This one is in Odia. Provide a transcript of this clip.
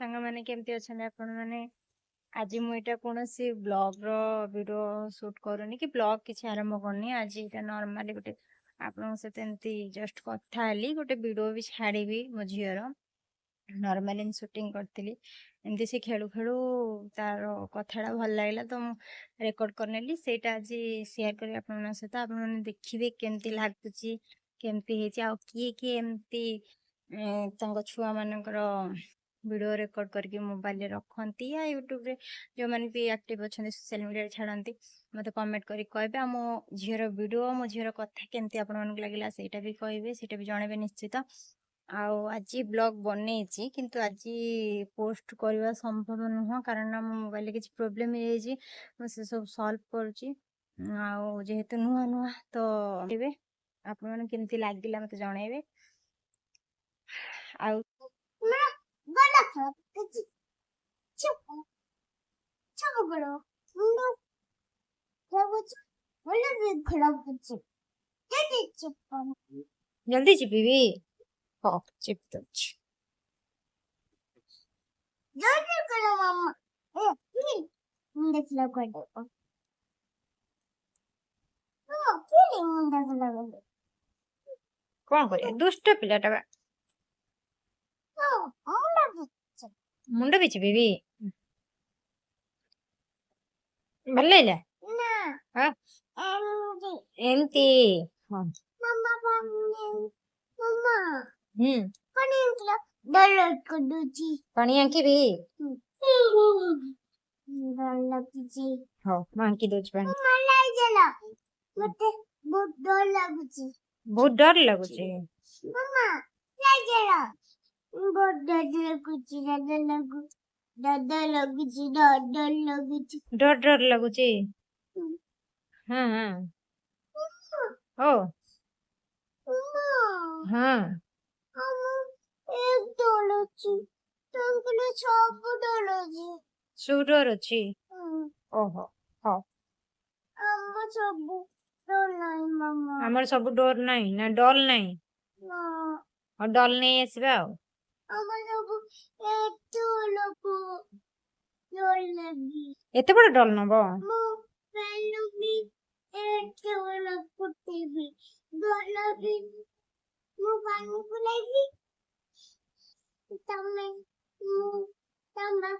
ସାଙ୍ଗମାନେ, କେମିତି ଅଛନ୍ତି ଆପଣମାନେ? ଆଜି ମୁଁ ଏଇଟା କୌଣସି ବ୍ଲଗ୍ର ଭିଡ଼ିଓ ସୁଟ୍ କରୁନି କି ବ୍ଲଗ୍ କିଛି ଆରମ୍ଭ କରୁନି। ଆଜି ଏଇଟା ନର୍ମାଲି ଗୋଟେ ଆପଣଙ୍କ ସହିତ ଏମିତି ଜଷ୍ଟ କଥା ହେଲି। ଗୋଟେ ଭିଡ଼ିଓ ବି ଛାଡ଼ିବି ମୋ ଝିଅର। ନର୍ମାଲି ସୁଟିଂ କରିଥିଲି ଏମିତି, ସେ ଖେଳୁ ଖେଳୁ ତାର କଥାଟା ଭଲ ଲାଗିଲା ତ ମୁଁ ରେକର୍ଡ଼ କରିନେଲି। ସେଇଟା ଆଜି ସେୟାର କରିବି ଆପଣମାନଙ୍କ ସହିତ। ଆପଣମାନେ ଦେଖିବେ କେମିତି ଲାଗୁଛି, କେମିତି ହେଇଛି, ଆଉ କିଏ କିଏ ଏମିତି ତାଙ୍କ ଛୁଆମାନଙ୍କର ଭିଡ଼ିଓ ରେକର୍ଡ଼ କରିକି ମୋବାଇଲରେ ରଖନ୍ତି ୟା ୟୁଟ୍ୟୁବରେ ଯେଉଁମାନେ ବି ଆକ୍ଟିଭ୍ ଅଛନ୍ତି, ସୋସିଆଲ ମିଡ଼ିଆରେ ଛାଡ଼ନ୍ତି, ମୋତେ କମେଣ୍ଟ କରିକି କହିବେ। ଆଉ ମୋ ଝିଅର ଭିଡ଼ିଓ, ମୋ ଝିଅର କଥା କେମିତି ଆପଣମାନଙ୍କୁ ଲାଗିଲା, ସେଇଟା ବି କହିବେ, ସେଇଟା ବି ଜଣେଇବେ ନିଶ୍ଚିତ। ଆଉ ଆଜି ବ୍ଲଗ୍ ବନେଇଛି, କିନ୍ତୁ ଆଜି ପୋଷ୍ଟ କରିବା ସମ୍ଭବ ନୁହଁ, କାରଣ ମୋ ମୋବାଇଲରେ କିଛି ପ୍ରୋବ୍ଲେମ୍ ହେଇଯାଇଛି। ମୁଁ ସେସବୁ ସଲ୍ଭ କରୁଛି। ଆଉ ଯେହେତୁ ନୂଆ ନୂଆ ତ ଏବେ ଆପଣମାନଙ୍କୁ କେମିତି ଲାଗିଲା ମୋତେ ଜଣେଇବେ। ଆଉ ଜଲ୍ଦି ଚିପିବି? ହଉ, ଚିପି ଦଉଛି। କଣ କରିବା, ଦୁଷ୍ଟ ପିଲାଟା ବା। ମୁଣ୍ଡ ବି ଚିପିବି? ଭଲ ଲାଗିଲା ଏମିତି? ହଁ। ହୁଁ, ପାଣି ଆଙ୍କିବି? ହଉ, ମୁଁ ଆଙ୍କି ଦଉଛି ପାଣି। ମତେ ବହୁତ ଡର ଲାଗୁଛି। ବହୁତ ଡର ଲାଗୁଛି? ବହୁତ ଡର ଲାଗୁଛି, ଡର ଲାଗୁ ଡର ଲାଗୁଛି, ଡର ଡର ଲାଗୁଛି। ଡର ଡର ଲାଗୁଛି? ହଁ ହଁ, ହଉ। ହଁ, ସବୁ ଡର ଅଛି। ସବୁ ଡର ଅଛି? ଓହୋ, ହଉ। ଆମ ସବୁ ଡର ନାହିଁ ମାମା। ଆମର ସବୁ ଡୋର ନାହିଁ ନା? ଡଲ୍ ନାହିଁ? ହଉ, ଡଲ୍ ନେଇ ଆସିବା। ଆଉ ଆମର ସବୁ ଏତେ ଲୋକ ଡର ଲାଗି। ଏତେ ବଡ ଡଲ୍ ନବ? ମୁଁ ବି ଏତେ ବଡ ଫୁଟେଇବି ଡର ବି। ମୁଁ ପାଣି ପୁରାଇବି, ତମେ ମୁଁ ତମ